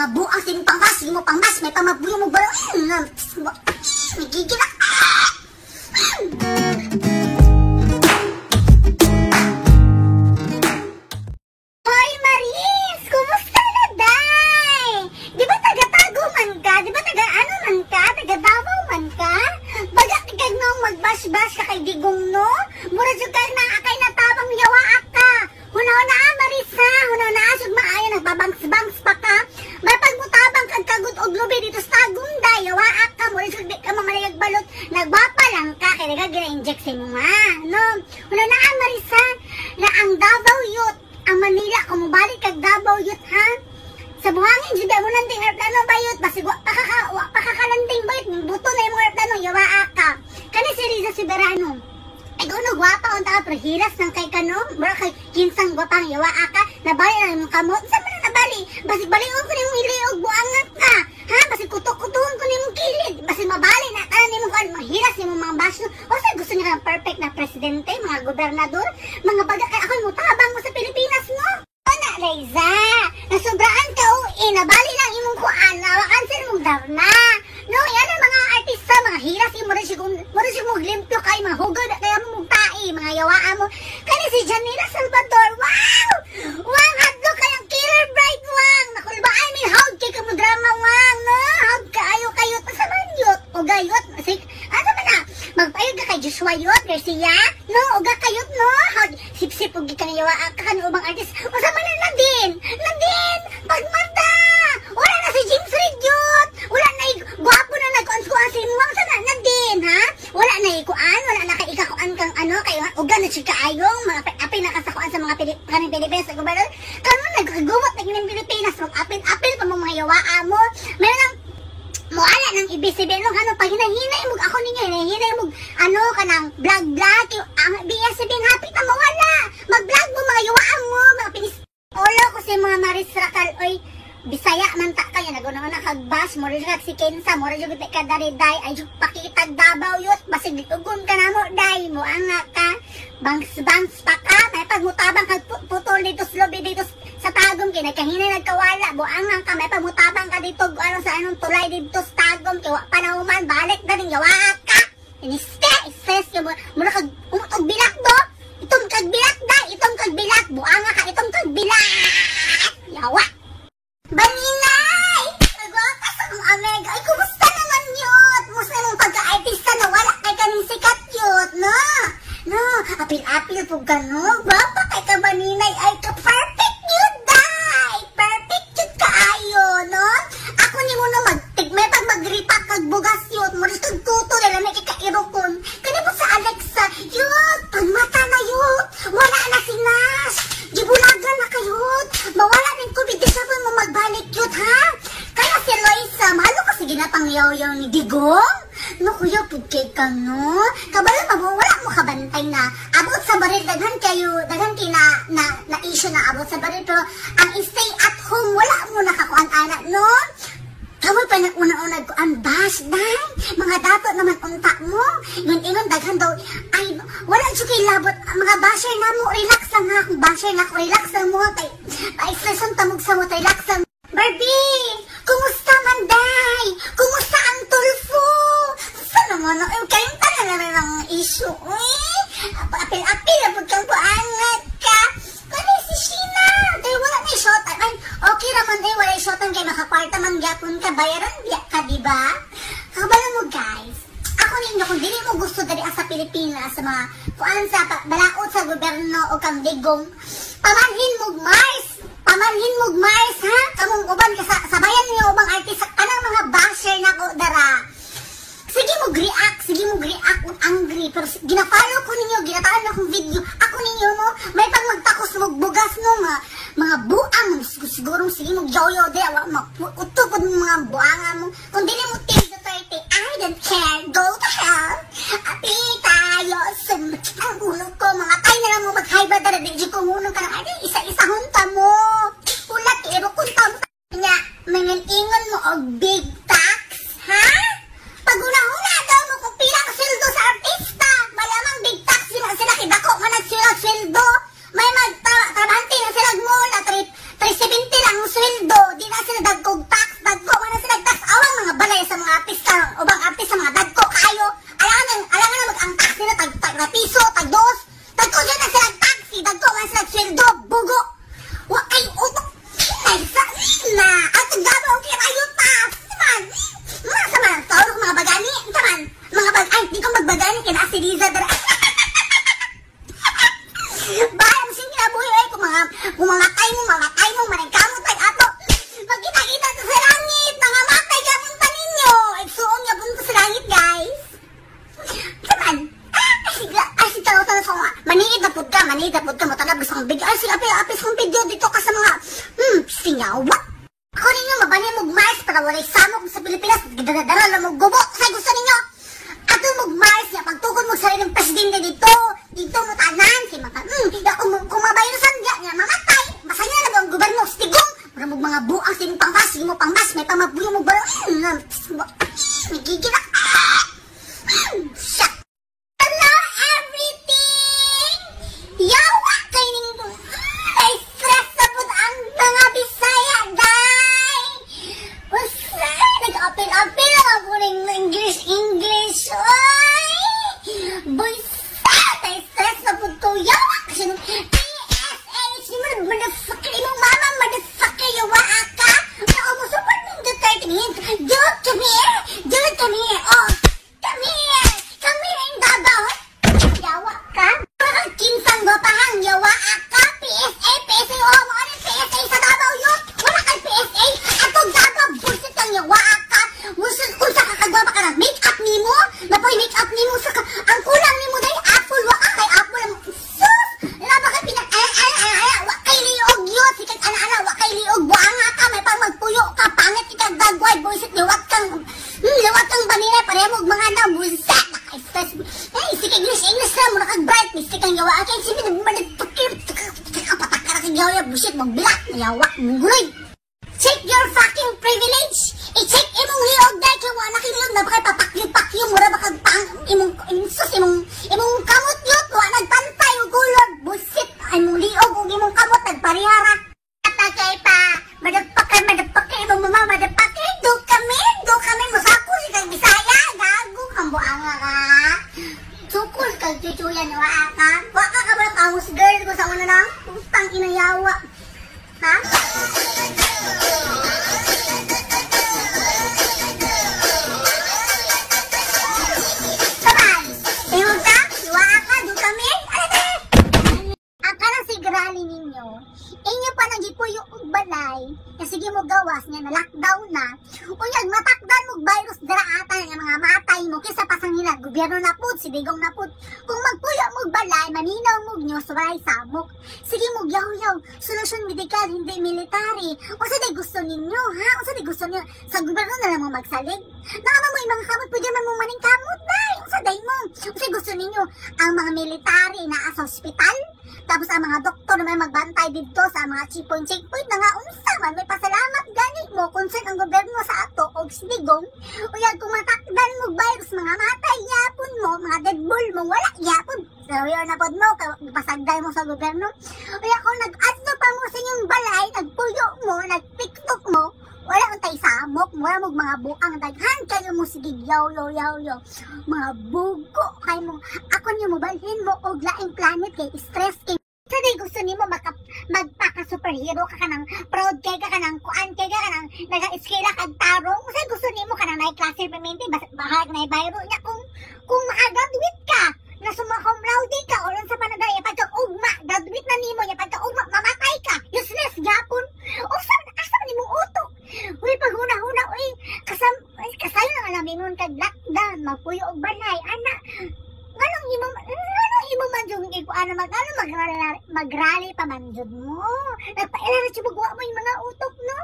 Mga buang sige pangbash, sige mo pangbash, may pamabuyo mo ba? Nagigil. Hoy Maris! Kumusta na, day? Di ba taga-tago man ka? Di ba taga ano man ka? Taga Davao man ka? Baga kag nung magbash-bash ka kay Digong, no? Mura jud kag na akay natabang yawa ka. Hunaw na, Maris, ha? Hunaw na, sug maayo nagbabangs-bangs pa ka. May pagmutabang kag kagud og lubi dito sa Tagum, day. Yawa ka, mura jud di ka mamalayag balot. Nagwapa lang ka kay nagag gina-inject sa imo nga, no? Hunaw na, Maris, ha? Na ang Davao Youth, ang Manila, kung mobalik kag Davao Youth, ha? Sa buhangin, jud mo nanting aeroplano bayot, basig wa pa ka wa pa ka kalanding bayot, buto na imong aeroplano, yawa ka. Kani si Riza Soberano. Ay gono gwapa unta ka pero hilas nang kay kano, mura kay kinsang gwapang yawa ka, nabali na imong kamot. Sa man na nabali? Basig balion ko nimong iliog buangat ka. Ha? Basig kutok-kutoon ko nimong kilid. Basig mabali na tanan nimong kuan, mahilas nimong mga basyo. O sa gusto niya kang perfect na presidente, mga gobernador, mga baga kay ako mutabang mo sa Pilipinas, no? Ana, Reza, nasubraan ka o nabali lang imong kuan, nawakan mong darna. No, yan ang mga artista, mga hilas, mo rin siya, mo rin siya limpyo kay mga hugod, kaya mo tae, mga yawaan mo. Kani si Janina Salvador, wow! Wang, hadlo kayang killer bride, wang! Nakulbaan, may hawg kay kamo drama, wang, no? Hawg kaayo kayo, sa man yut, o gayot, sik, ano man na, magpayod ka kay Joshua yut, Garcia, no? Uga kayot, no? Hawg, sip-sip, ug kang yawa ka kan ubang artist, o sa man na Nadine, Nadine, pagmata, wala na si James Reid yut, wala na gwapo na nagkuan-kuan si Muang sa na Nadine, ha? Wala na ikuan, wala na kay ikakuan kang ano, kay uga na siya kaayong, mga apil na kasakuan sa mga kaning Pilipinas sa gobyerno, kanon nagkaguwat na kining Pilipinas, mag-apil-apil pa mong mga yawaa mo, meron ang moala ng ibig-sabihin no, ano, pag hinahinay mo, ako ninyo, hinahinay mo, ano, kanang vlog-vlog, yung, ang ibig-sabihin, happy na mawala, mag-vlog mo, mga yuwaan mo, mga pinis, ulo ko si mga Maris Racal, oy, Bisaya man ta kayo, naguna na kag-bash, mo rin si Kensa, mo rin ka dari day, ay juk pakitag Davao yut, basig ugon ka na mo, day, mo anga ka, bangs-bangs pa ka, may pagmutabang kag putol dito sa lobi dito sa Tagum, kay nagkahinay nagkawala, buangan ka, may pagmutabang ka dito, ano sa anong tulay dito sa Tagum, kay wa pa na human, balik na rin, yawa ka, iniste, stress ka mo, mura kag, umutog bilak do, itong kag bilak day, itong kag bilak, buanga ka, itong kag bilak, yawa. Baninay! Nagwakas akong amega. Ay, kumusta naman yun? Kumusta naman pagka-artista na wala kay kaning sikat yun, no? No, apil-apil po ka, no? Gwapa kay ka, Baninay. Ay, ka-perfect yun, day! Perfect yun kaayo, no? Ako ni mo na may pag magripak kag bugas yun. Mura kag tuto na lang may kikairokon. Kani po sa Alexa, yun! Pagmata na yun! Wala na si Nash! Gibulagan na kayo! Mawala ng COVID, di siya mo magbalik yun, ha? Kaya si Loisa, mahalo kasi ginapang yaw-yaw ni Digong? No, kuya, pugkay ka, no? Kabalo pa mo, wala mo kabantay na. Abot sa baril, daghan kayo, daghan kay na issue na abot sa baril, pero ang stay at home, wala mo nakakuan ana, no? Kamu pa nang una-una ko ang bash, day. Mga dato naman unta mo. Ingon-ingon, daghan daw. Ay, wala jud kay labot. Ang mga basher na mo, relax lang ha. Kung basher na ako, relax lang mo. Kay, pa-expression tamog sa mo, relax lang. Barbie, kumusta man, day? Kumusta ang Tulfo? Saan naman? Ay, kayong tanan na lang ang issue. Uy, apil-apil, apod kang puangat ka. Kani si Sheena, day wala na shot. Ay, okay raman day, wala shotan kay makakwarta man gyapon ka, bayaran biya ka, di ba? Kabalo mo guys. Ako ninyo kung dili mo gusto diri sa Pilipinas sa mga kuan sa balaod sa gobyerno o kang Digong, pamanhin mo Mars. Pamanhin mo Mars ha. Kamong uban ka sa sabayan niyo ubang artista kanang mga basher nako dara. Sige mo react kung angry. Pero gina-follow ko ninyo, ginataan akong video. Ako ninyo, no, may pang magtakos mo bugas, no, mga buang, siguro, sige mo yoyo, di, awa, utupod mo mga buanga mo. Kung dili mo Team Duterte, I don't care, go to hell. Api tayo, sumakit ang ulo ko, mga tayo na lang mo mag-high blood, dara, di ko hunong ka na, ay, isa-isa hunta mo. Ulat, ero kung tam, nya, mangan-ingon mo og big tax, ha? Paguna-huna daw mo kung pila ka sweldo sa artista. Malamang big tax sila, sila kidako man ang sila sweldo. May magtrabahante na sila mall na 370 lang ang sweldo. Di na sila dagko Apis kong video dito ka sa mga singawa. Ako ninyo mabani mo Mars para walay samok sa Pilipinas. Gidadara lang mo gubo sa gusto ninyo. Ato mo Mars niya pagtukod mo sariling presidente dito. Dito mo tanan kay maka kung mabayrosan diya niya mamatay. Basta niya lang ang gobyerno stigong. Mura mo mga buang sing pangmas, sige mo pangmas, may pamabuyo mo ba? Nagigil. Ah! Shit. Hello everything! Yawa kay ning ay stress na pud ang mga Bisaya, day! Basta, nag-apil-apil lang ako ning English, English. Ay! Busa! Ay, stress na pud ko. Yawa kasi nung PSH ni mo, motherfucker, imong mama, motherfucker, yawa ka! Ako mo support ng Duterte. Dude, come here! Dude, come here! Oh, come here! Come here in Davao! Yawa ka? Parang kinsang gwapahang yawa ka? PSA, PSA, oh, mo ano PSA sa Davao yun? Wala kang PSA! Atong Davao, bullshit kang yawa ka! Bullshit, unsa ka kagwapa ka na? Make up nimo? Napoy make up nimo sa ka? Ang kulang nimo dahil apple, wa ka kay apple. Sus! Laba ka pinag ay ay ay ay, wa kay liog yun. Sikag ana ana, wa kay liog. Buanga ka, may pang magpuyo ka. Pangit ka, gagway, bullshit, liwat kang banina, pareho mo mga na, bullshit. Naka-stress. Eh, sige, English, English na, mura kag bright, mystic ang yawa. Kaya sige, nagmanagpakir, patak ka na kang yawa, bullshit, magbilak, yawa, mungguloy. Check your fucking privilege. I-check imong liog dahil kay wala kay liog na baka papakyo-pakyo mura baka pang imong imong sus imong imong kamot yot wa nagpantay og gulod, bullshit, imong liog ug imong kamot nagparehara. Kay pa madagpakay madagpakay imong mama madagpakay do kami musakol kag Bisaya, gago kang buanga ka. Sukol kag chuchuyan, wa ka ka ba house girl ko sa una lang putang inayawa ha. Saban, tingog ka, iwaa ka, do kami. Ano na? Ang kanang sigrali ninyo, inyo pa nang gipuyo og balay, nga sige mo gawas nga na lockdown na, unyag matakdan mo virus dira ata nga mga matay mo kaysa pasang nila, gobyerno na pud, si Digong na pud. Kung magpuyo mo balay, maninaw mo nyo, walay samok. Sige mo yaw-yaw, solusyon medikal, hindi military. Unsa day gusto ninyo, ha? Unsa day gusto ninyo? Sa gobyerno na lang mo magsalig? Naama mo yung mga kamot, pwede man mo maning kamot, day. Unsa day mo? Unsa gusto ninyo? Ang mga military naa sa ospital? Tapos ang mga doktor na may magbantay dito sa mga checkpoint checkpoint na nga unsa man may pasalamat gani mo concern ang gobyerno sa ato og sidigong. Uyag kung matakdan mo virus mga matay yapon mo mga dead ball mo wala yapon sayo na pod mo pasagday mo sa gobyerno. Uya kung nag-adto pa mo sa inyong balay, nagpuyo mo, nagtiktok mo, wala untay samok, wala mo mga buang daghan kayo mo sige yaw yaw yaw yaw mga bugo kay mo. Ako niyo mo balhin mo og laing planet kay stress kay sa di gusto nimo magpaka superhero ka kanang proud kay ka kanang kuan kay ka kanang naga-eskwela kag tarong. Sa gusto nimo kanang naay klase permanente baka na bayro nya kung makagraduate ka na summa cum laude ka or unsa pa na dai pagka ugma graduate na nimo nya pagka ugma mamatay ka, useless gyapon. Usa asa man imong utok? Uy, paghuna-huna, uy, kasam ay, kasayo na nga namingon kag lockdown, magpuyo og balay ana. Nganong imo man jud ikuan mag ano magrally, magrally pa man jud mo. Nagpaila ra jud mo yung mga utok no.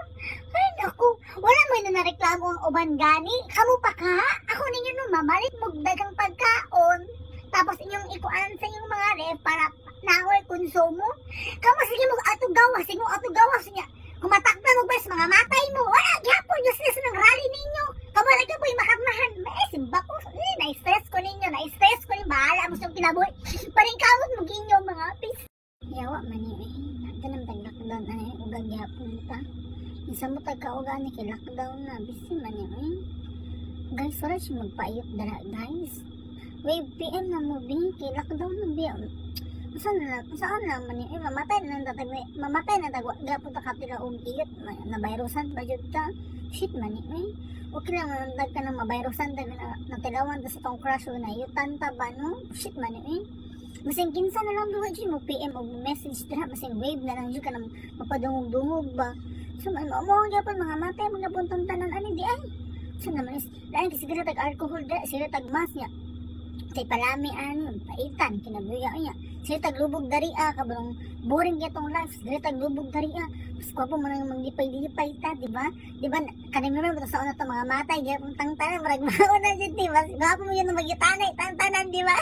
Ay naku, wala mo na nareklamo ang uban gani. Kamo pa ka? Ako ninyo no mamalit mo dagang pagkaon. Tapos inyong ikuan sa inyong mga ref para nahoy konsumo. Kamo sige mo ato gawas, sige mo ato gawas niya. Kumatakda mo ba sa mga matay mo? Wala gyapon useless ng rally ninyo. Kamo lagi po yung makarmahan. Eh, simba ko. Eh, na-stress ko ninyo, na-stress ko ninyo. Bahala mo sa kinabuhi. Paringkamot mo ginyo mga pis. Yawa man eh. Ganun tag lockdown ay ugag gyapon ta. Isa mo tag kauga ni kay lockdown na. Busy man eh. Guys, wala siya magpaayot dara, guys. Wave PM na mo, bi. Kay lockdown na, bi. Saan na, saan na man eh, mamatay na tatag, mamatay na tag, gapon ta kapila og iyot, na virusan ba jud ta? Shit man eh. Okay lang, dag ka na mavirusan, dag na natilawan ta sa tong crush o na yutan ta ba, no? Shit man eh. Masing kinsa na lang duwa jud mo PM og message dira, masing wave na lang jud ka nang mapadungog-dungog ba. So man mo mo gyapon mga matay mga buntong tanan ani di ay. So naman is lain kasi sila tag alcohol dira, sila tag mask niya. Kay palami ani, paitan kinabuya niya. Sige taglubog dari ah, kabarong boring gyatong life. Sige taglubog dari ah. Mas gwapo man ang maglipay-lipay ta, di ba? Di ba kanang meron sa una to mga matay gyapon tangtanan, murag mao na jud, di ba? Gwapo mo yun magitanay tangtanan, di ba?